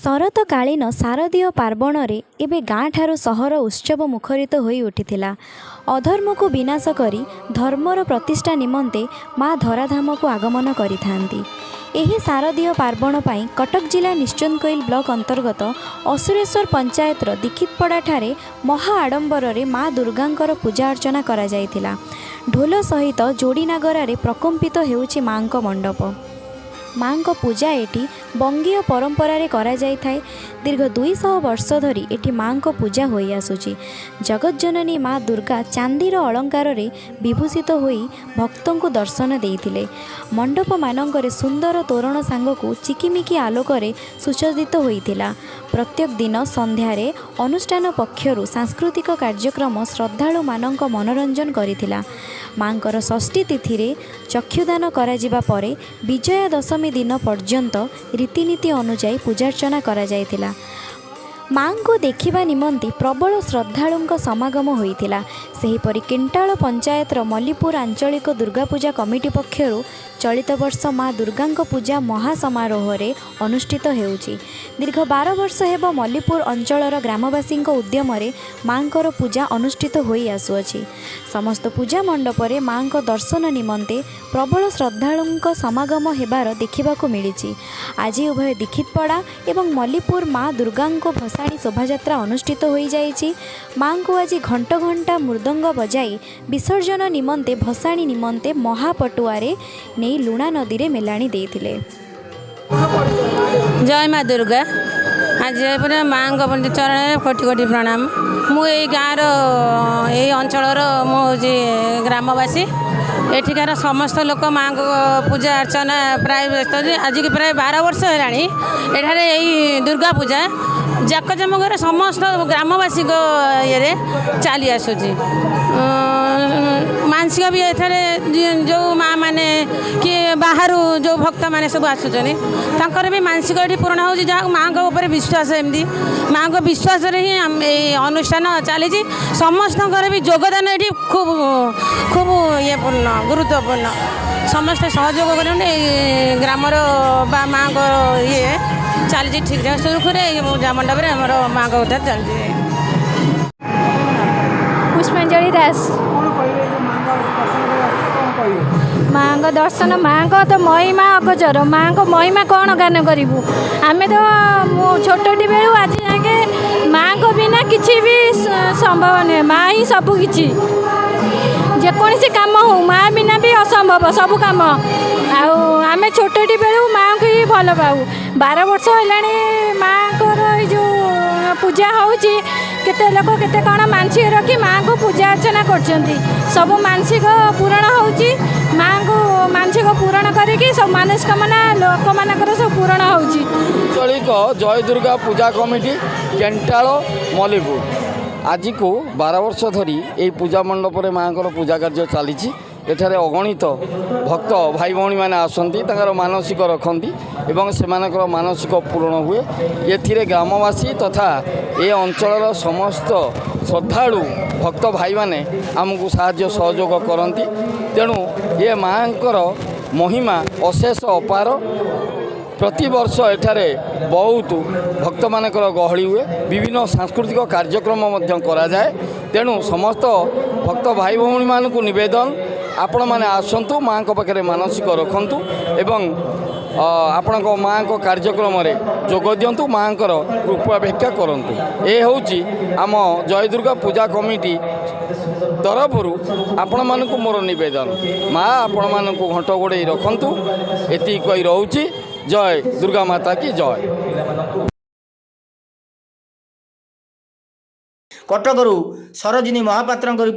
ଶରତକାଳୀନ ଶାରଦୀୟ ପାର୍ବଣରେ ଏବେ ଗାଁଠାରୁ ସହର ଉତ୍ସବ ମୁଖରିତ ହୋଇ ଉଠିଥିଲା। ଅଧର୍ମକୁ ବିନାଶ କରି ଧର୍ମର ପ୍ରତିଷ୍ଠା ନିମନ୍ତେ ମା ଧରାଧାମକୁ ଆଗମନ କରିଥାନ୍ତି। ଏହି ଶାରଦୀୟ ପାର୍ବଣ ପାଇଁ କଟକ ଜିଲ୍ଲା ନିଶ୍ଚିନ୍ତକୋଇଲି ବ୍ଲକ ଅନ୍ତର୍ଗତ ଅସୁରେଶ୍ୱର ପଞ୍ଚାୟତର ଦୀକ୍ଷିତପଡ଼ାଠାରେ ମହା ଆଡ଼ମ୍ବରରେ ମା ଦୁର୍ଗାଙ୍କର ପୂଜା ଅର୍ଚ୍ଚନା କରାଯାଇଥିଲା। ଢୋଲ ସହିତ ଯୋଡ଼ିନାଗରାରେ ପ୍ରକମ୍ପିତ ହେଉଛି ମାଙ୍କ ମଣ୍ଡପ। ମାଙ୍କ ପୂଜା ଏଠି ବଙ୍ଗୀୟ ପରମ୍ପରାରେ କରାଯାଇଥାଏ। ଦୀର୍ଘ 200 ବର୍ଷ ଧରି ଏଠି ମାଙ୍କ ପୂଜା ହୋଇଆସୁଛି। ଜଗତଜନନୀ ମା ଦୁର୍ଗା ଚାନ୍ଦିର ଅଳଙ୍କାରରେ ବିଭୂଷିତ ହୋଇ ଭକ୍ତଙ୍କୁ ଦର୍ଶନ ଦେଇଥିଲେ। ମଣ୍ଡପମାନଙ୍କରେ ସୁନ୍ଦର ତୋରଣ ସାଙ୍ଗକୁ ଚିକିମିକି ଆଲୋକରେ ସୁସଜ୍ଜିତ ହୋଇଥିଲା। ପ୍ରତ୍ୟେକ ଦିନ ସନ୍ଧ୍ୟାରେ ଅନୁଷ୍ଠାନ ପକ୍ଷରୁ ସାଂସ୍କୃତିକ କାର୍ଯ୍ୟକ୍ରମ ଶ୍ରଦ୍ଧାଳୁମାନଙ୍କ ମନୋରଞ୍ଜନ କରିଥିଲା। ମାଙ୍କର ଷଷ୍ଠୀ ତିଥିରେ ଚକ୍ଷୁଦାନ କରାଯିବା ପରେ ବିଜୟା ଦଶମୀ ଦିନ ପର୍ଯ୍ୟନ୍ତ ରୀତିନୀତି ଅନୁଯାୟୀ ପୂଜାର୍ଚ୍ଚନା କରାଯାଇଥିଲା। ମାଙ୍କୁ ଦେଖିବା ନିମନ୍ତେ ପ୍ରବଳ ଶ୍ରଦ୍ଧାଳୁଙ୍କ ସମାଗମ ହୋଇଥିଲା। ସେହିପରି କେଣ୍ଟାଳ ପଞ୍ଚାୟତର ମଲ୍ଲିପୁର ଆଞ୍ଚଳିକ ଦୁର୍ଗାପୂଜା କମିଟି ପକ୍ଷରୁ ଚଳିତ ବର୍ଷ ମା ଦୁର୍ଗାଙ୍କ ପୂଜା ମହାସମାରୋହରେ ଅନୁଷ୍ଠିତ ହେଉଛି। ଦୀର୍ଘ 12 ବର୍ଷ ହେବ ମଲ୍ଲିପୁର ଅଞ୍ଚଳର ଗ୍ରାମବାସୀଙ୍କ ଉଦ୍ୟମରେ ମାଙ୍କର ପୂଜା ଅନୁଷ୍ଠିତ ହୋଇ ଆସୁଅଛି। ସମସ୍ତ ପୂଜା ମଣ୍ଡପରେ ମାଙ୍କ ଦର୍ଶନ ନିମନ୍ତେ ପ୍ରବଳ ଶ୍ରଦ୍ଧାଳୁଙ୍କ ସମାଗମ ହେବାର ଦେଖିବାକୁ ମିଳିଛି। ଆଜି ଉଭୟ ଦୀକ୍ଷିତପଡ଼ା ଏବଂ ମଲ୍ଲିପୁର ମା ଦୁର୍ଗାଙ୍କ ଭସାଣି ଶୋଭାଯାତ୍ରା ଅନୁଷ୍ଠିତ ହୋଇଯାଇଛି। ମାଙ୍କୁ ଆଜି ଘଣ୍ଟ ଘଣ୍ଟା ମୃଦଙ୍ଗ ବଜାଇ ବିସର୍ଜନ ନିମନ୍ତେ ଭସାଣି ନିମନ୍ତେ ମହାପଟୁଆରେ ନେଇ ଲୁଣା ନଦୀରେ ମେଲାଣି ଦେଇଥିଲେ। ଜୟ ମା ଦୁର୍ଗା। ଆଜି ଏପଟେ ମାଆଙ୍କ ଚରଣରେ କୋଟି କୋଟି ପ୍ରଣାମ। ମୁଁ ଏଇ ଗାଁର, ଏଇ ଅଞ୍ଚଳର, ମୁଁ ହେଉଛି ଗ୍ରାମବାସୀ। ଏଠିକାର ସମସ୍ତ ଲୋକ ମାଆଙ୍କ ପୂଜା ଅର୍ଚ୍ଚନା ପ୍ରାୟ ବ୍ୟସ୍ତ। ଆଜିକି ପ୍ରାୟ 12 ବର୍ଷ ହେଲାଣି ଏଠାରେ ଏଇ ଦୁର୍ଗା ପୂଜା ଜାକଜମକରେ ସମସ୍ତ ଗ୍ରାମବାସୀଙ୍କ ଇଏରେ ଚାଲି ଆସୁଛି। ମାନସିକ ବି ଏଠାରେ ଯେଉଁ ମା' ମାନେ କି ବାହାରୁ ଯେଉଁ ଭକ୍ତମାନେ ସବୁ ଆସୁଛନ୍ତି, ତାଙ୍କର ବି ମାନସିକ ଏଠି ପୂରଣ ହେଉଛି। ଯାହା ମାଆଙ୍କ ଉପରେ ବିଶ୍ୱାସ, ଏମିତି ମାଆଙ୍କ ବିଶ୍ୱାସରେ ହିଁ ଏଇ ଅନୁଷ୍ଠାନ ଚାଲିଛି। ସମସ୍ତଙ୍କର ବି ଯୋଗଦାନ ଏଠି ଖୁବ୍ ଖୁବ୍ ଇଏପୂର୍ଣ୍ଣ, ଗୁରୁତ୍ୱପୂର୍ଣ୍ଣ। ସମସ୍ତେ ସହଯୋଗ କରନ୍ତି। ଏଇ ଗ୍ରାମର ବା ମାଆଙ୍କ ଇଏ ଚାଲିଛି ଠିକ୍ ଠାକ୍, ସୁରୁଖୁରୁରେ ଏଇ ପୂଜା ମଣ୍ଡପରେ ଆମର ମାଆଙ୍କ କଥା ଚାଲିଛି। ପୁଷ୍ପାଞ୍ଜଳି ଦାସ। କ'ଣ କହିବେ, ଯୋଉ ମାଙ୍କ ଦର୍ଶନ କରିବା, କ'ଣ କହିବେ? ମାଙ୍କ ଦର୍ଶନ, ମାଙ୍କ ତ ମହିମା ଅଗୋଚର। ମାଙ୍କ ମହିମା କ'ଣ ଗାନ କରିବୁ ଆମେ ତ? ମୁଁ ଛୋଟଟି ବେଳୁ ଆଜି ଯାକେ ମାଙ୍କ ବିନା କିଛି ବି ସମ୍ଭବ ନୁହେଁ। ମା ହିଁ ସବୁ କିଛି। ଯେକୌଣସି କାମ ହଉ, ମା ବିନା ବି ଅସମ୍ଭବ ସବୁ କାମ। ଆଉ ଆମେ ଛୋଟଟି ବେଳୁ ମାଆଙ୍କୁ ହିଁ ଭଲ ପାଉ। 12 ବର୍ଷ ହେଲାଣି ମାଆଙ୍କର ଏଇ ଯେଉଁ ପୂଜା ହେଉଛି। କେତେ ଲୋକ କେତେ କ'ଣ ମାନସିକ ରଖି ମାଆଙ୍କୁ ପୂଜା ଅର୍ଚ୍ଚନା କରୁଛନ୍ତି। ସବୁ ମାନସିକ ପୂରଣ ହେଉଛି। ମାଆଙ୍କୁ ମାନସିକ ପୂରଣ କରିକି ସବୁ ମାନସ୍କାମନା ଲୋକମାନଙ୍କର ସବୁ ପୂରଣ ହେଉଛି। ଆଞ୍ଚଳିକ ଜୟ ଦୁର୍ଗା ପୂଜା କମିଟି, କେଣ୍ଟାଳ, ମଲ୍ଲିପୁର। ଆଜିକୁ 12 ବର୍ଷ ଧରି ଏହି ପୂଜା ମଣ୍ଡପରେ ମାଆଙ୍କର ପୂଜା କାର୍ଯ୍ୟ ଚାଲିଛି। ଏଠାରେ ଅଗଣିତ ଭକ୍ତ ଭାଇ ଭଉଣୀମାନେ ଆସନ୍ତି, ତାଙ୍କର ମାନସିକ ରଖନ୍ତି ଏବଂ ସେମାନଙ୍କର ମାନସିକ ପୂରଣ ହୁଏ। ଏଥିରେ ଗ୍ରାମବାସୀ ତଥା ଏ ଅଞ୍ଚଳର ସମସ୍ତ ଶ୍ରଦ୍ଧାଳୁ ଭକ୍ତ ଭାଇମାନେ ଆମକୁ ସାହାଯ୍ୟ ସହଯୋଗ କରନ୍ତି। ତେଣୁ ଏ ମାଆଙ୍କର ମହିମା ଅଶେଷ ଅପାର। ପ୍ରତିବର୍ଷ ଏଠାରେ ବହୁତ ଭକ୍ତମାନଙ୍କର ଗହଳି ହୁଏ। ବିଭିନ୍ନ ସାଂସ୍କୃତିକ କାର୍ଯ୍ୟକ୍ରମ ମଧ୍ୟ କରାଯାଏ। ତେଣୁ ସମସ୍ତ ଭକ୍ତ ଭାଇ ଭଉଣୀମାନଙ୍କୁ ନିବେଦନ, ଆପଣମାନେ ଆସନ୍ତୁ, ମାଆଙ୍କ ପାଖରେ ମାନସିକ ରଖନ୍ତୁ ଏବଂ ଆପଣଙ୍କ ମାଆଙ୍କ କାର୍ଯ୍ୟକ୍ରମରେ ଯୋଗ ଦିଅନ୍ତୁ, ମାଆଙ୍କର କୃପା ଭିକ୍ଷା କରନ୍ତୁ। ଏ ହେଉଛି ଆମ ଜୟଦୁର୍ଗା ପୂଜା କମିଟି ତରଫରୁ ଆପଣମାନଙ୍କୁ ମୋର ନିବେଦନ। ମା ଆପଣମାନଙ୍କୁ ଘଣ୍ଟ ଘୋଡ଼େଇ ରଖନ୍ତୁ, ଏତିକି କହି ରହୁଛି। ଜୟ ଦୁର୍ଗା ମାତା କି ଜୟ। କଟକରୁ ସରୋଜିନୀ ମହାପାତ୍ରଙ୍କ ରିପୋର୍ଟ।